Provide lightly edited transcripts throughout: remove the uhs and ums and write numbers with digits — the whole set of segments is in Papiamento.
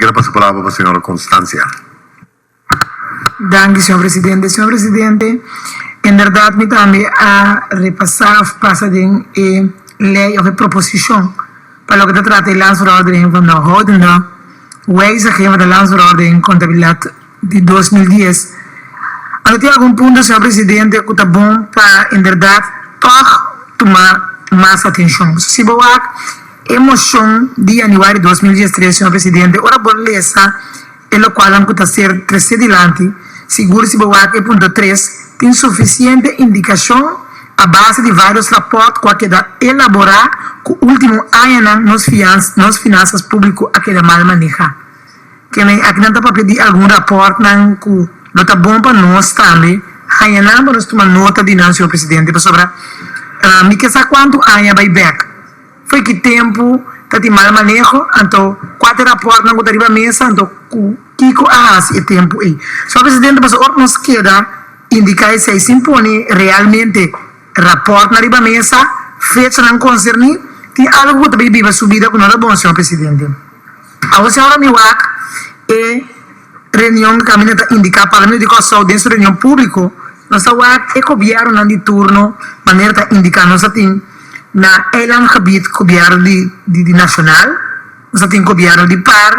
Mi kier a pasa palabra pa señora Constancia. Danki, señor presidente. Señor presidente, inderdaad mi tambe a repasá of pasa den e ley of e proposicion pa loke ta trata e landsverordening van de houdende wijziging van de landsverordening contabilidad di 2010. Anto tin algun punto, señor presidente, ku ta bon pa inderdaad tòg tuma mas atencion. Si bo wak e mocion di januari 2013, señor presidente, ora bo lesa e lokualnan ku ta ser tresé dilanti, sigur si bo wak e punto tres, tin sufisiente indikashon a base di vários rapòrt ku a keda elaborá ku último añanan nos nos finansas públiko a keda mal manehá. Kende akinan ta papia di algun rapòrtnan ku lo ta bon pa nos tambe haña nan pa nos tuma nota di nan, señor presidente, pasobra mi ke sa kuantu aña bai bèk. Fo'i ki tempu ta tin mal maneho, anto kua ta e rapòrtnan ku ta riba mesa, anto ku kiko a hasi e tempu ei. Señor Presidente, pasobra ora nos keda indiká esei sin pone realmente rapòrtnan riba mesa, fechanan konserní, tin algu ku ta bai biba su bida ku no ta bon, señor Presidente. Awor señora mi wak e reunion kaminda ta indiká Parlamento di Kòrsou den su reunion públiko, nos ta wak e gobièrnunan di turno manera ta indiká. Nos ta tin na eilandgebied gobièrnu di di nashonal, nos ta tin gobièrnu di par,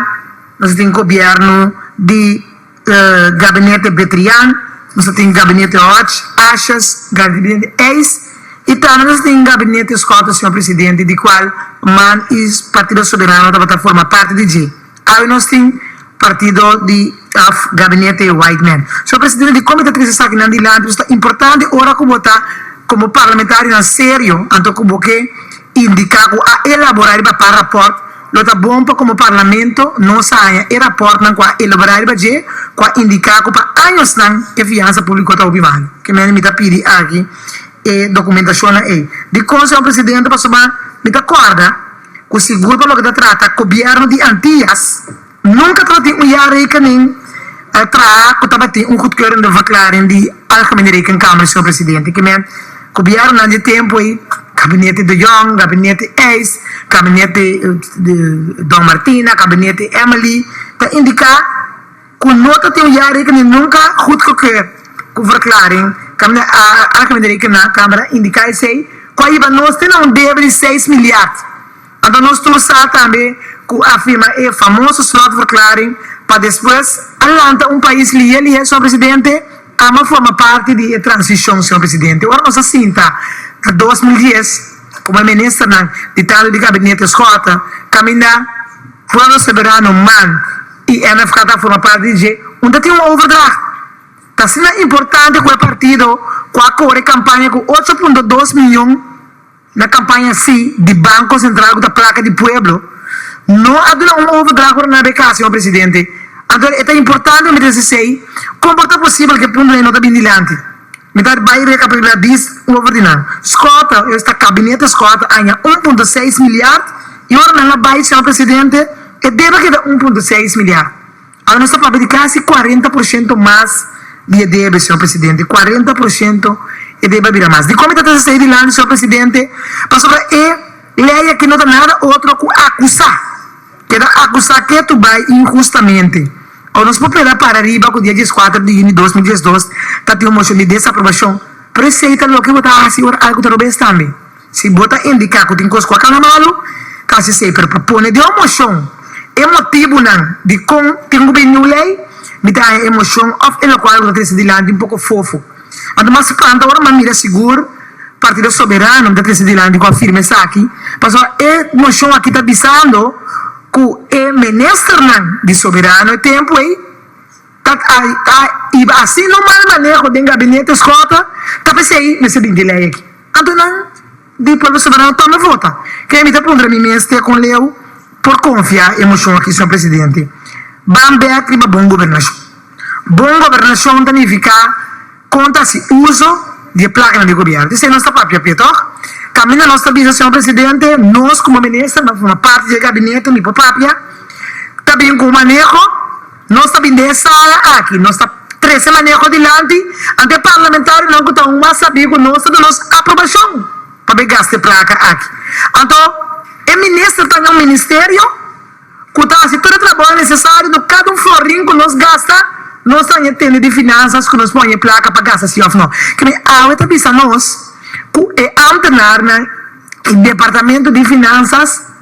nos ta tin gobièrnu di Gabinete Betrian, nos ta tin Gabinete Hodge, Asjes, Gabinete Eis y tambe nos ta tin Gabinete Schotten, señor Presidente, di cual man y Partido Soberano tabata forma parti di dje. Awe nos tin Partido di of Gabinete Whiteman. Señor Presidente, dicon mi ta trece esakinan dilanti? Pasobra ta importante ora cu bo ta como parlamentarionan serio, anto cu bo ke indica cu a elabora riba pa rapport, Lo ta bon pa komo Parlamento nos haña e rapòrtnan ku a elaborá riba dje ku a indiká ku pa añosnan e fiansa públiko ta hopi malu. Ke mende mi ta pidi aki e dokumentashonnan ei. Dikon, señor Presidente? Pasobra mi ta kòrda ku sigur pa loke ta trata gobièrnu di Antias nunka tabatin un jaarrekening traha ku tabatin un goedkeurende verklaring di Algemene Rekenkamer, señor Presidente. Ke men Gobiernonan di e tempo ei, Gabinete De Jong, Gabinete Eis, Gabinete Don Martina, Gabinete Emily, ta indica cu no ta tin un jaarrekening nunca goedgekeurd cu verklaring. Caminda Algemene Rekenkamer a indica esei, cu a hiba nos te na un debe di seis miljard. Anto nos tur sa tambe cu a firma e famoso slotverklaring pa despues a lanta un pais lihe lihe, señor Presidente, ama forma parti di e transicion, señor Presidente. Ora nos a sinta na 2010 como e ministernan di tanto di Gabinete Schotte, caminda Pueblo Soberano, man y MFK ta forma parti di dje, un ta tin un overdracht. Ta asina importante cu e partido cu a core campaña cu 8.2 miyon Na campaña si di Banco Central cu ta placa di pueblo no a duna un overdracht ora nan reka, señor Presidente. Anto e ta importante mi ta esey, con por ta posibel cu e punto ey no ta bin dilanti? Mi ta bay recapitula dis over di nan. Schotte, esta Gabinete Schotte aña 1.6 miljard y ora nan a bay, señor Presidente, e debe keda 1.6 miljard. Awe nos ta papia di casi 40% mas di e debe, señor Presidente. 40% e debe a bira mas. Dicon mi ta trece esey dilanti, señor Presidente? Pasobra e ley aki no ta nada otro cu acusa. Keda acusa ketu bay inhustamente. Awe nos por peda para riba cu dia 14 di juni 2012 ta tin un mocion di desaprobacion, pero esey ta loke bo ta haci ora algo ta robes tambe. Si bo ta indiká ku tin kos ku a kana malu, ta hasi esei. Pero pa pone den un moshon e motibunan dikon tin ku bini un lei, mi ta haña e moshon òf e lokual ku ta trese dilanti un poko fofo. Anto mas spanta ora mi a mira sigur Partido Soberano mi ta trese dilanti ku a firma esaki, pasobra e moshon aki ta bisando ku e ministernan di Soberano e tempu ei ta ta hiba asina un mal maneho den gabinete Schotte, ta p'esei mester bini e lei aki. Anto nan di Pueblo Soberano tambe vota. Ke mi ta puntra mi mes te kon leu por konfia e moshon aki, señor Presidente. Ban bek riba bon gobernashon. Bon gobernashon ta nifiká kon ta hasi uso di e plakanan di gobièrnu. Esei nos ta papia p'e, tòg? Kaminda nos ta bisa, señor Presidente, nos komo minister, mi a forma parti di e gabinete, mi por papia, ta bin ku un maneho. Nos ta bin den e sala aki, nos ta trece maneho dilanti ante e parlamentarionan cu ta un mas sabi cu nos ta duna nos aprobacion pa bay gasta e placa aki. Anto e minister ta na un ministerio. Ku ta hasi tur e trabou nesesario no kada un florin ku nos gasta nos ta haña tende di finansas ku nos por haña e plaka pa gasta si òf no. Kende awe ta bisa nos ku e ámtenarnan i departamento di finansas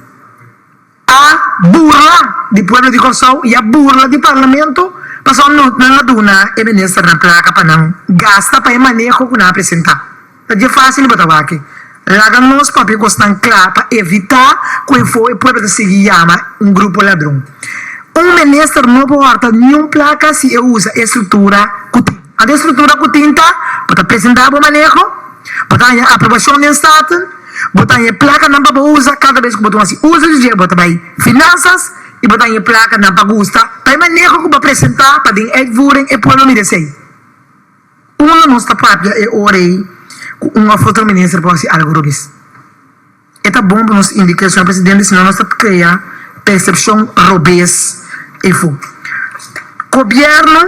a burla di pueblo di Kòrsou i a burla di parlamento pasobra no nan a duna e ministernan plaka pa nan gasta pa e maneho ku nan a presentá. Ta dje fácil bo ta wak. Laga nos papia cosnan cla pa evita cu e fo e pueblo ta sigui yama un grupo ladron. Un minister no por horta niun placa si e usa e structura cu tin. Anto e structura cu tin ta, bo ta presenta bo maneho, bo ta haña aprobacion den Staten, bo ta haña e placanan pa bo usa cada bes cu bo tuma si uso di dje, bo ta bay Finanzas y bo ta haña e placanan pa gusta pa e maneho cu bo a presenta pa den uitvoering e pueblo mira esey. Unda nos ta papia e ora ei ku un òf otro minister por hasi algu robes? E ta bon pa nos indiká, señor presidente, sino nos ta krea persepshon robes efo. Gobièrnu,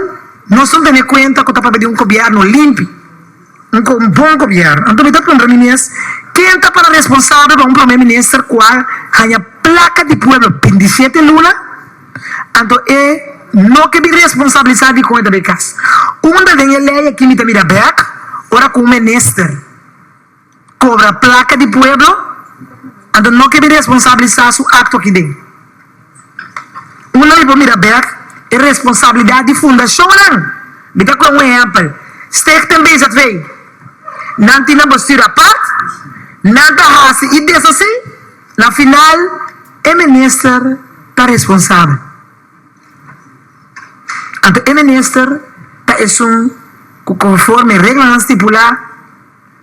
nos no tene kuenta ku ta papia di un gobièrnu limpi, un bon gobièrnu. Anto mi ta puntra mi mes, ken ta para responsabel pa un prome minister ku a haña plaka di pueblo bintisiete luna? Anto e no ke bin responsabilisá dikon e ta bay kas. Unda den e lei aki mi ta mira bek ora ku un minister kobra plaka di pueblo, anto no ke bin responsabilisá su akto aki den. Unda mi por mira bek e responsabilidat di fundashonnan. Mi ta kohe un ehèmpel, Stichting BZV, nan tin nan bestuur apart, nan ta hasi i deshasí. Na final e minister ta responsabel. Anto e minister ta esun ku konforme reglanan stipulá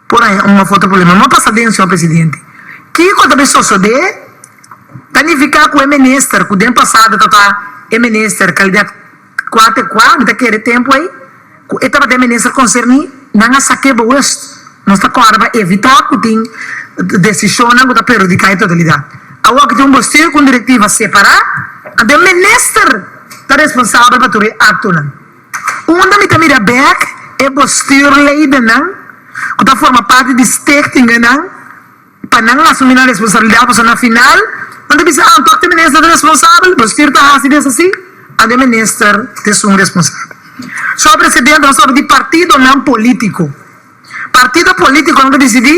por haña un òf otro problema. No pasa den, señor presidente. Kiko ta bin sosodé ta nifiká ku e minister ku den pasado tabata e minister kalidat kuater kua, mi ta kere tempu ei ku e tabata e minister konserní, nan a sak'é bewust. Nos ta kòrda pa evitá ku tin desishonnan ku ta perhudiká e totalidat. Awor ku tin un bestuur ku un direktiva separá, anto e minister ta responsabel pa tur e aktonan. Unda mi ta mira bèk e bestuurledennan ku ta forma parti di stichtingennan pa nan asumí nan responsabilidat pasobra na final nan ta bisa ah tòg te minister ta responsabel, bestuur ta hasi des así, anto e minister ta esun responsabel. Señor presidente, nos papia di partidonan polítiko. Partido polítikonan ta disidí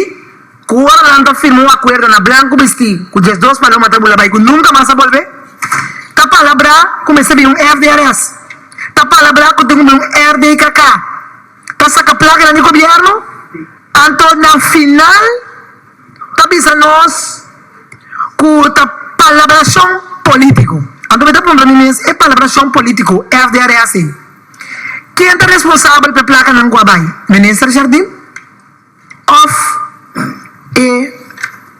ku ora nan ta firma un akuerdo na blanku bistí ku 12 paloma ta bula bai ku nunka mas a bolbe. Ta palabrá ku mester bin un FDRS. Ta palabrá ku tin ku bin un RDKK. Ta saka plakanan di gobièrnu, anto na final ta bisa nos ku ta palabrashon polítiko. Anto mi ta puntra mi mes, e palabrashon polítiko FDRS ei, ken ta responsabel pa e plakanan ku a bai? Minister Jardim? Òf e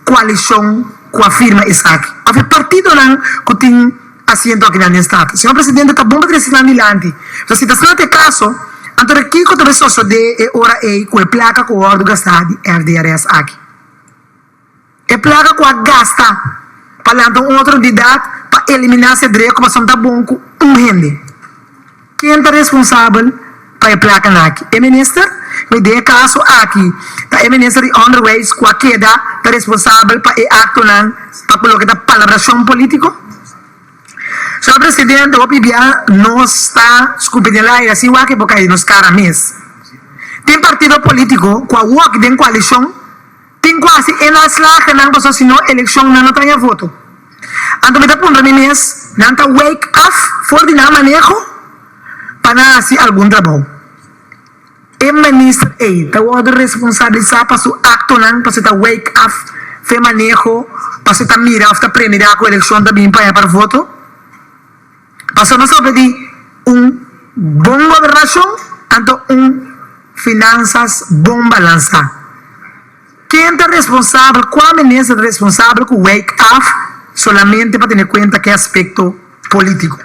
koalishon ku a firma esaki? Òf e partidonan ku tin asiento akinan den Staten? Señor Presidente, ta bon pa trese nan dilanti. Pero si ta asina ta e kaso, anto di kiko ta bai sosodé e ora ei ku e plaka ku wòrdu gastá di FDRS aki? E plaka ku a gasta pa lanta un otro entidat pa eliminá Cedreco pasobra ta bon ku un hende. Ken ta responsabel pa e plakanan aki? E minister? Mi den e kaso aki ta e minister di Onderwijs ku a keda ta responsabel pa e aktonan pa ku loke ta palabrashon politiko? Señor Presidente, hopi bia nos ta skupi den laira sin wak e por kai den nos kara mes. Tin partido politiko ku a wòk den koalishon. Tin ku hasi inhaalslagennan pasobra si no elekshon nan no ta haña voto. Anto mi ta puntra mi mes, nan ta wake af for di nan maneho pa nan hasi algun trabou? E minister ei ta wòrdu responsabilisá pa su aktonan pasobra e ta wake af fe maneho pasobra e ta mira òf ta premira ku elekshon ta bini pa haña par voto? Pasobra nos ta papia di un bon gobernashon anto un finansas bon balansá. Ken ta responsabel, kua minister ta responsabel ku wijk af solamente pa tene kuenta ku e aspekto polítiko?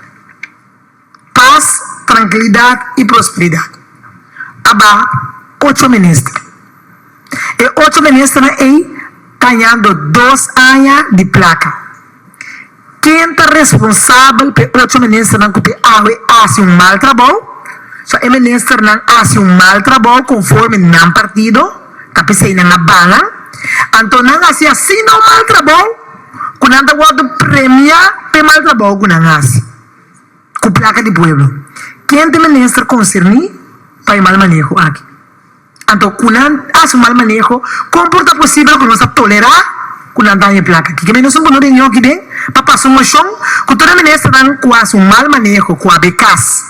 Pas, trankilidat i prosperidat. A baha ocho minister. E ocho ministernan ei ta hañando dos aña di plaka. Ken ta responsabel pa e ocho ministernan ku te awe hasi un mal trabou? So e ministernan hasi un mal trabou konforme nan partido, ta p'esei nan a banan. Anto nan hasi asina un mal trabou. Ku nan ta wòrdu premiá p'e mal trabou ku nan hasi ku plaka di pueblo. Ken ta e minister konserní pa e mal maneho aki? Anto ku nan hasi un mal maneho, kon por ta posibel ku nos ta tolerá ku nan ta haña e plaka aki? Keme nos un pone reunion aki den pa pasa un moshon ku tur e ministernan ku hasi un mal maneho ku a bay kas,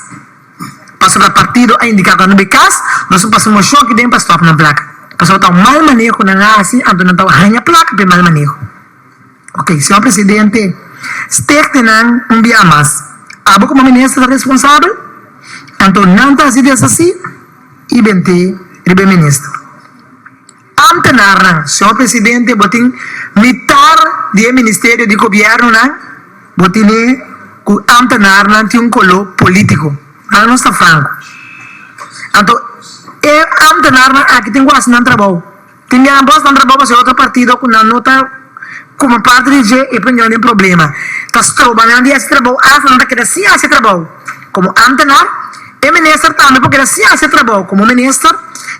pasobra partido a indiká ku nan no bay kas, nos un pasa un moshon aki den pa stòp nan plaka. Pasobra ta un mal maneho nan a hasi, anto nan ta haña plaka pa e mal maneho. Ok, señor presidente, stichtingnan un bia mas. Abo como minister ta responsabel, anto nan ta haci deshaci y bente riba e minister. Ambtenarnan, señor presidente, bo tin mitar di e ministerio di gobiernonan, bo tine cu ambtenarnan tin un colo politico. Nan nos ta franco. Anto e ambtenarnan aki tin cu haci nan trabou. Tin di ambos nan trabou pasobra otro partido ku nan no ta komo parti di dje e pone nan den problema. Ta stroba nan di hasi trabou asta nan ta keda sin hasi trabou komo amtenar. E minister tambe por keda sin hasi trabou komo minister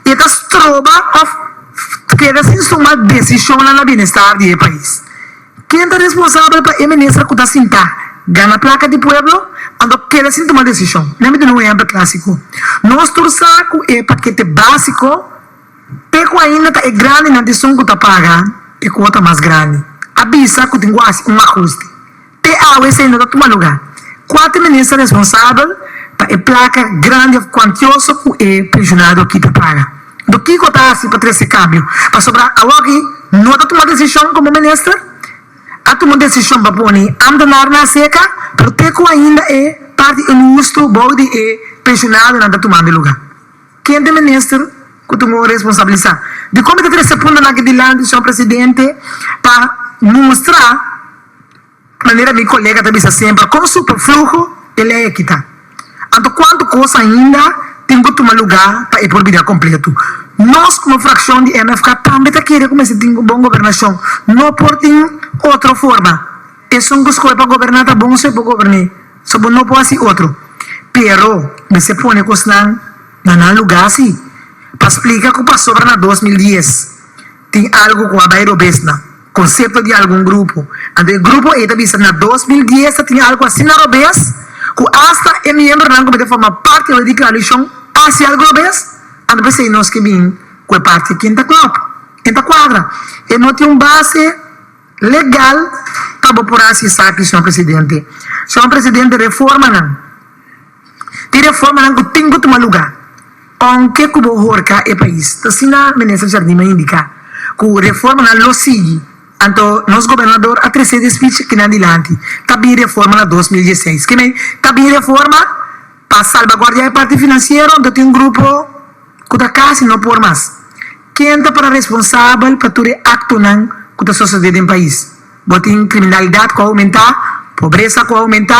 i e ta stroba òf keda sin suma desishonnan na bienestar di e pais. Ken ta responsabel pa e minister ku ta sintá gana plaka di pueblo anto keda sin tuma desishon? Nan mi duna un ehèmpel klásiko. Nos tur sa ku e pakete básiko. Te ku ainda ta e grandinan di esun ku ta paga e kuota mas grandi, a bisa ku tin ku hasi un ahuste. Te awe esei no ta tuma lugá. Kua ta e minister responsabel pa e plaka grandi òf kuantioso ku e penshonado aki ta paga? Anto kiko ta hasi pa trese kambio? Pasobra awoki no ta tuma desishon komo minister. A tuma un desishon pa pone ámtenarnan aseka, pero te ku ainda e parti inhustu bou di e penshonadonan ta tumando lugá. Ken ta e minister ku tin un responsabilisá? Dikon mi ta trese puntonan aki dilanti, señor presidente, pa mustra, manera mi kolega ta bisa semper, kon superfluho e lei aki ta. Anto kuantu kos ainda tin ku tuma lugá pa e por bira kompleto. Nos komo frakshon di MFK tambe ta kere ku mester tin un bon gobernashon. No por tin otro forma. Esun ku skohe pa goberná ta bon so e por goberné. So bo no por hasi otro. Pero mester pone kosnan na nan lugá si. Pa splika ku pasobra na 2010 tin algu ku a bai robes na konsepto di algun grupo. Anto e grupo ei ta bisa na 2010 ta tin algu asina robes ku asta e miembronan ku mester forma parti di koalishon a hasi algu robes. Anto p'esei nos ke bin ku e parti ken ta klòp, ken ta kuadra. E no tin un base. Legal pa bo por haci esaki, señor presidente. Señor presidente, reformanan. Tin reformanan cu tin cu tuma lugar, aunke cu bo horca e pais. Ta asina minister Jardim a indica, cu reformanan lo sigui. Anto nos gobernador a trece di speech kinan dilanti, ta bin reforma na 2016. Kemey, ta bin reforma pa salbaguardia e parti financiero, anto tin un grupo cu ta casi no por mas. Ken ta para responsabel pa tur e aktonan ku ta sosodé den pais? Bo tin kriminalidat ku a oumentá, pobresa ku a oumentá,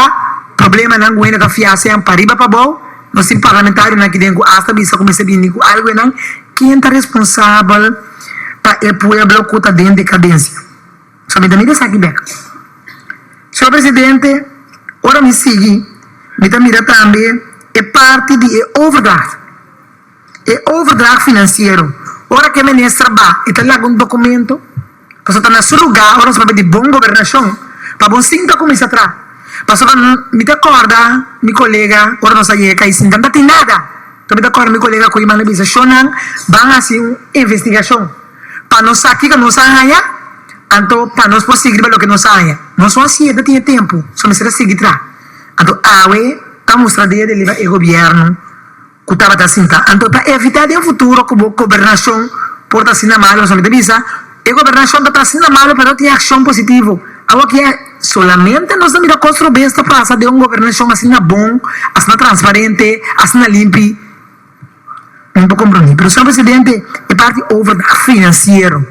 problemanan ku hende ta fiá sean pariba pabou. Nos tin parlamentarionan aki den ku asta bisa ku mester bini ku algu enan. Ken ta responsabel pa e pueblo ku ta den dekadensia? So mi ta mira esaki bek. Señor Presidente, ora mi sigui mi ta mira tambe e parti di e overdracht. E overdracht financiero, ora cu e minister ba e ta laga un documento, pasobra ta na su lugar ora nos papia di bon gobernacion, pa bon sinta cuminsa traha. Pasobra mi ta corda mi colega ora nos a yega cay sinta, no ta tin nada. Enton mi ta corda mi colega cu a manda bisa, Shonnan, ban haci un investigacion pa nos sa kico nos a haya, anto pa nos por sigui riba loke nos a haya. Nos no a hacié, no tin e tempo, so mester a sigui traha. Anto awe ta mustra dede riba e gobierno. Ku tabata sinta. Anto pa evitá den futuro ku bo gobernashon por ta asina malu, pasobra mi ta bisa, e gobernashon ta ta asina malu pero tin akshon positivo. Awor ki solamente nos ta mira kos robes ta pasa den un gobernashon asina bon, asina transparente, asina limpi, mi no por komprondé. Pero señor presidente, e parti overdracht finansiero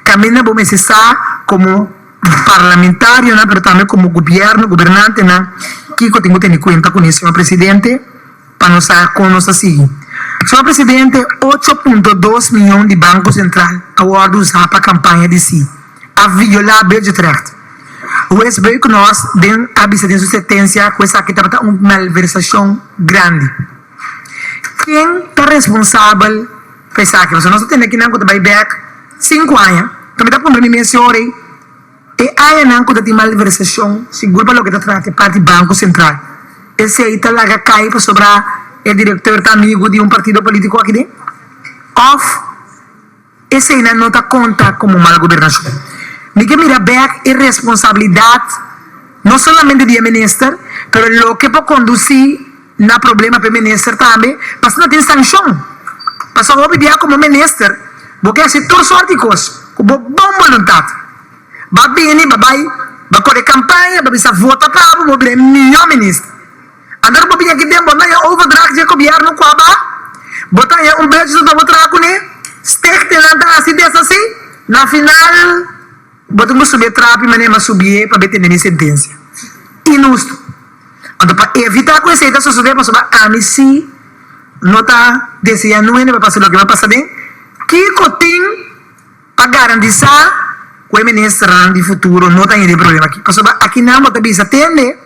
kaminda bo mester sa komo parlamentarionan pero tambe komo gobierno, gobernantenan, kiko tin ku tene kuenta kuné, señor presidente. Pa nos sa kon nos ta sigui. Señor Presidente, 8.2 miyon di Banko Sentral a wòrdu usá pa kampaña di sí. A violá budgetrecht. Hues Beukenhorst den a bisa den su sentensia ku esaki tabata un malversashon grandi. Ken ta responsabel pa esaki? Pasobra nos ta tende kinan ku ta bai bèk 5 aña. Tambe ta puntra mi mes, Señor, ei. E añanan ku ta tin malversashon sigur pa loke ta trata e parti Banko Sentral. Esei ta laga kai pasobra e direktor ta amigu di un partido polítiko aki den? Òf eseinan no ta konta komo mal gobernashon? Mi ke mira bèk e responsabilidat no solamente di e minister, pero loke por kondusí na problema pa e minister tambe, pasobra tin sanshon. Pasobra hopi bia komo minister bo ke hasi tur sort di kos ku bo bon boluntat. Ba bini, ba bai, ba kore kampaña, ba bisa vota pa bo, bo bira e mihó minister. Anto ku bo bini aki den bo no haña overdracht di e gobièrnu kua ba, bo ta haña un budget pa bo traha kuné, stichtingnan ta hasi deshasí, na final bo tin ku subi e trapi manera mi a subié pa bo tende mi sentensia. Inhustu. Anto pa evitá ku esei ta sosodé pasobra ami sí no ta deseá nuende pa pasa loke mi a pasa den, kiko tin pa garantisá ku e ministernan di futuro no ta hende problema aki? Pasobra akinan bo ta bisa tende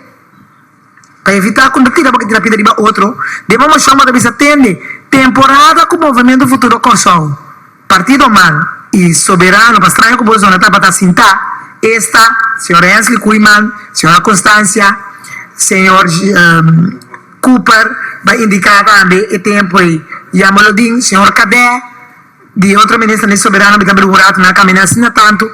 pa evitá ku no tira bo ke tira pida riba otro, den bo moshon bo ta bisa tende temporada ku Movementu Futuro Kòrsou Partido man y Soberano pa straño cu bo zona tabata sinta, esta, señor Hensley Koeiman, señora Constancia, señor Cooper, ba indica tambe e tempo ey Jamolodin, señor Cadé, di e otro ministernan di Soberano mi ta bira un rato nan a camina asina tanto,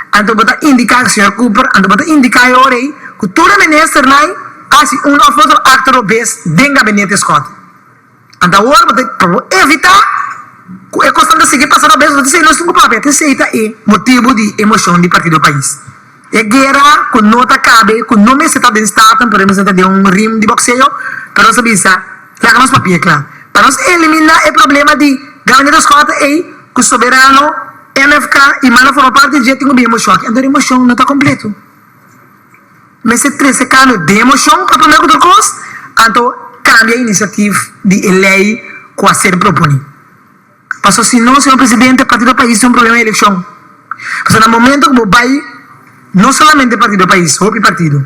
anto bo ta indica, señor Cooper, anto bo ta indica e ora ey cu tur e ministernan a haci un of otro acto robes den gabinete Schotte. Anto awor bo ta pa bo evitá ku e kosnan ta sigui pasa robes, bo ta sey nos tin ku papia. T'esei ta e motibu di e moshon di Partido Pais. E guera ku no ta kabe, ku no mester ta den Staten, pero e mester ta den un rim di bokseo, pero nos a bisa, laga nos papia kla. Pa nos eliminá e problema di Gabinete Schotte ei ku Soberano, MFK i man a forma parti dje tin ku bin e moshon aki. Anto e moshon no ta kompleto. Mester trese kambio den e moshon pa promé ku tur kos, anto kambia e inisiativ di e lei ku a ser proponí. Paso si no, señor presidente, Partido Pais tin un problema di elekshon. Pasobra na momento ku bo bai, no solamente Partido Pais, hopi partido,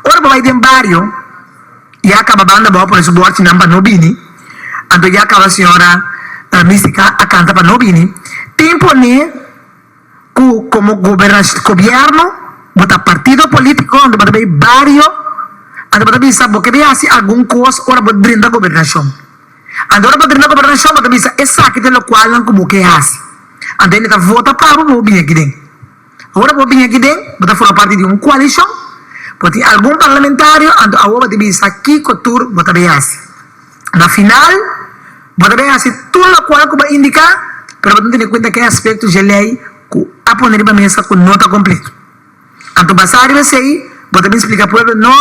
ora bo bai den bario, ya kaba banda bo a pone su bòrchinan pa no bini, anto ya kaba señora Mística a kanta pa no bini, tin pone. Ku komo gobièrnu bo ta partido polítiko anto bo ta bay bario anto bo ta bisa bo ke bay hasi algun kos ora bo drenta gobernashon. Anto ora bo drenta gobernashon bo ta bisa esaki ta lokualnan ku bo ke hasi. Anto hende ta vota pa bo pa bo bini aki den. Ora bo bini aki den bo ta forma parti di un koalishon, bo tin algun parlamentario anto awor bo ta bisa kiko tur bo ta bay hasi. Na final, bo ta bay haci tur locual cu bo a indica, pero bo ta tene cuenta cu e aspecto dje ley cu a pone riba mesa cu no ta completo. Anto basa riba esey, bo ta bin splica pueblo, no,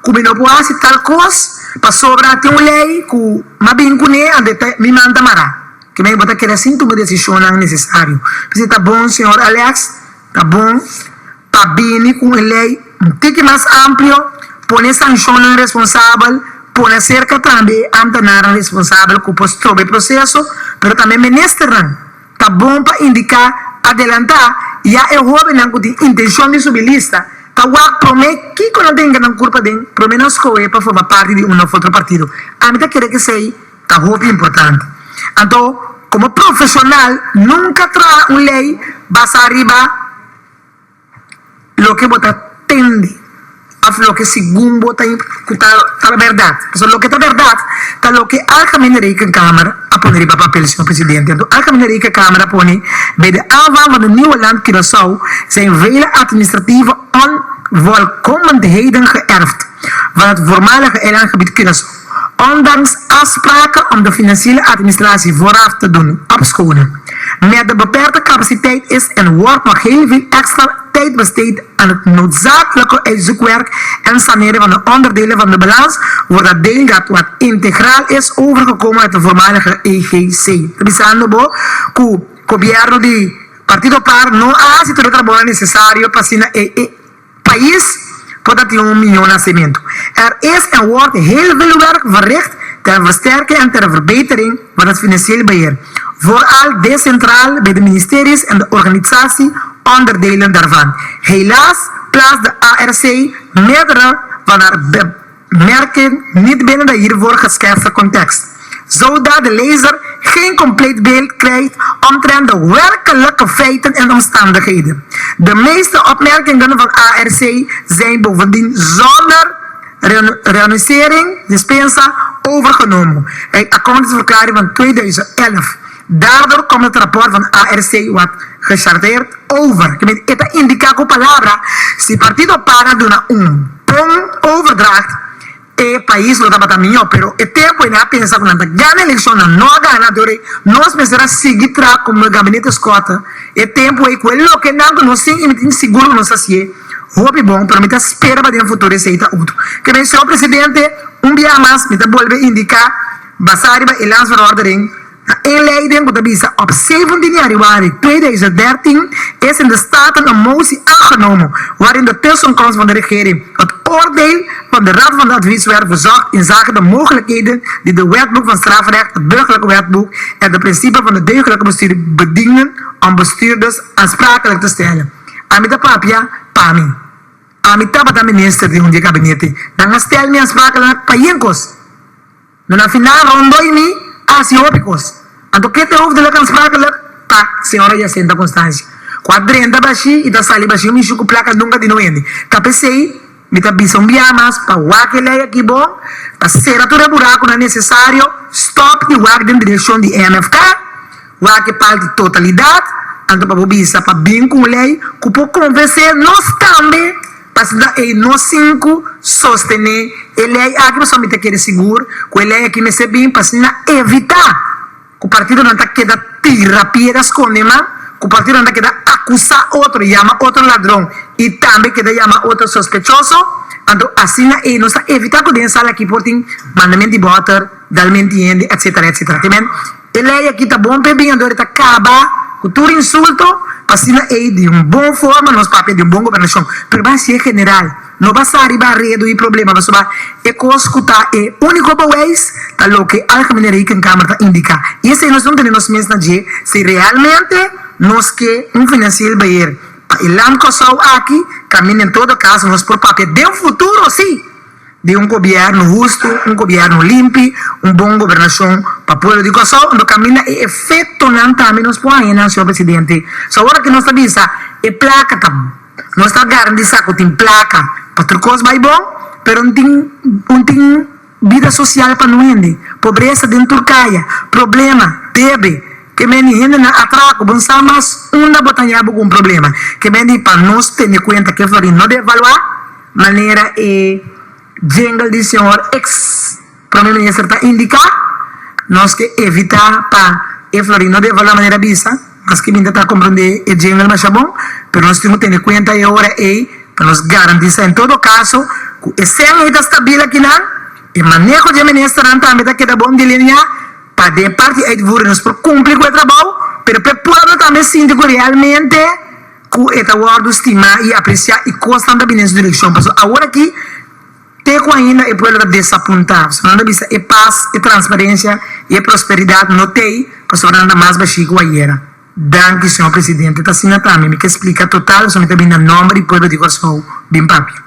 cu mi no por haci tal cos, pasobra tin un ley cu m'a bin cune, anto e ta mi man ta mara. Kimen bo ta keda sin tuma decisionnan necesario. P'esey ta bon, señor Alex, Ta bon pa bini ku un lei un tiki mas amplio, pone sanshonnan responsabel, pone aserka tambe e amtenarnan responsabel ku por stroba e proseso, pero tambe ministernan. Ta bon pa indiká adelantá ya e hóbennan ku tin intenshon di subi lista ta wak promé kiko nan ta hinka nan kurpa den promé nan skohe pa forma parti di un òf otro partido. Ami ta kere ku esei Ta hopi importante. Anto, como profesional, nunca traha un ley basa riba loke bo ta tende of loke segun bo ta cu ta ta berdad. Pasobra loke ta berdad ta loke Algemene Rekenkamer a pone riba papel, señor presidente. Anto, Algemene Rekenkamer a pone, Bij de aanvang van de nieuwe land Curaçao zijn vele administratieve onvolkomenheden geërfd van het voormalige eilandgebied Curaçao. Ondanks afspraken om de financiële administratie vooraf te doen opschonen. Met de beperkte capaciteit is en wordt nog heel veel extra tijd besteed aan het noodzakelijke uitzoekwerk en saneren van de onderdelen van de balans, wordt dat deel dat wat integraal is overgekomen uit de voormalige EGC. Ta bisando bo cu gobierno di Partido par no a haci tur e trabounan necesario pa asina e Pais por ta tin un mihó nasementu. Er is en wordt heel veel werk verricht ter versterking en ter verbetering van het financieel beheer, vooral decentraal bij de ministeries en de organisatie onderdelen daarvan. Helaas plaatst de ARC meerdere van haar bemerking niet binnen de hiervoor geschetste context. Zodat de lezer geen compleet beeld krijgt omtrent de werkelijke feiten en omstandigheden. De meeste opmerkingen van ARC zijn bovendien zonder renouncering, dispensa, overgenomen. Uit accountantsverklaring van 2011. Daardoor komt het rapport van ARC wat gechargeerd over. Ke men e ta indiká ku palabra, si partido par a duna un bon overdracht, e pais lo tabata mihó. Pero e tempu ei nan a pensa ku nan ta gana elekshon, nan no a gana. Dor ei nos mester a sigui traha komo e gabinete Schotte e tempu ei ku e lokenan ku nos tin i mi tin sigur ku nos ta hasié hopi bon, pero mi ta spera pa den futuro esei ta otro. Ke men, señor presidente, un biaha mas mi ta bolbe indiká basá riba e landsverordening, Na inleiding ku ta bisa op 17 januari 2013 is in de Staten een motie aangenomen waarin de tussenkomst van de regering het oordeel van de Raad van Advies werd verzocht inzake de mogelijkheden die de Wetboek van Strafrecht, het Burgerlijk Wetboek en de principe van de deugdelijke bestuur bedienen om bestuurders aansprakelijk te stellen. Ami ta papia pa mi. Ami tabata minister di un di e gabinete. Nan a stel mi aansprakelijk pa yen kos. No na final rondoi mi a hasi hopi kos. Anto ke te hoofdelijk aansprakelijk? Pa señora Jacinta Constancia. Ku a drenta bashí i ta sali bashí un mishu ku plaka nunka di no hende. Ta p'esei mi ta bisa un bia mas pa wak e lei aki bon, pa sera tur e burakunan nesesario, stòp di wak den direkshon di MFK, wak e parti totalidat, anto pa bo bisa pa bin ku un lei ku por konvensé nos tambe. Pasobra ei no sin ku sostené e lei aki pasobra mi ta kere sigur ku e lei aki mester bin pa asina evitá ku partidonan ta keda tira piedra skonde man, ku partidonan ta keda akusá otro, yama otro ladron i tambe keda yama otro sospechoso. Anto asina ei nos ta evitá ku den e sala aki por tin mandament di bòter, dalment di hende, etcetera, etcetera. Te men e lei aki ta bon p'e bin anto e ta kaba ku tur insulto pa asina ei di un bon forma nos papia di un bon gobernashon. Pero bai hasié general, no basá riba aredo i problema pasobra e kos ku ta e úniko bewijs ta loke Algemene Rekenkamer ta indiká. I esei nos no tene nos mes na dje si realmente nos ke un financieel beheer pa e land Kòrsou aki kaminda en todo kaso nos por papia den futuro sí. Di un gobièrnu hustu, un gobièrnu limpi, un bon gobernashon pa pueblo di Kòrsou, anto kaminda e efektonan tambe nos por haña nan, señor presidente. So awor aki nos ta bisa e plaka ta, nos ta garantisa ku tin plaka pa tur kos bai bon, pero un tin un tin bida sosial pa no hende, pobresa den tur kaya, problema, debe, ke meni hendenan atrako, bo no sa mas unda bo ta haña bo ku un problema, ke meni pa nos tene kuenta ke florin no devaluá. Manera e jingle di señor ex prome minister ta indica, nos ke evita pa e florin no devalua manera bisa, maske mi ta ta comprende e jingle masha bon, pero nos tin cu tene cuenta e ora ey pa nos garantisa en todo caso cu e cen ey ta stabil akinan, e maneho di e ministernan tambe ta keda bon delinea pa den parti uitvoering nos por cumpli cu e trabou, pero p'e pueblo tambe sinti cu realmente. Ku e ta wòrdu stimá i apresiá i kosnan ta bini den su direkshon. Pasobra awor aki te ku ainda e pueblo ta desapuntá. Pasobra nan ta bisa e pas, e transparensia i e prosperidat no t'ei pasobra nan ta mas bashí ku ayera. Danki, señor presidente. Ta asina tambe mi ke splika total pasobra mi ta bini na nòmber di pueblo di Kòrsou bin papia.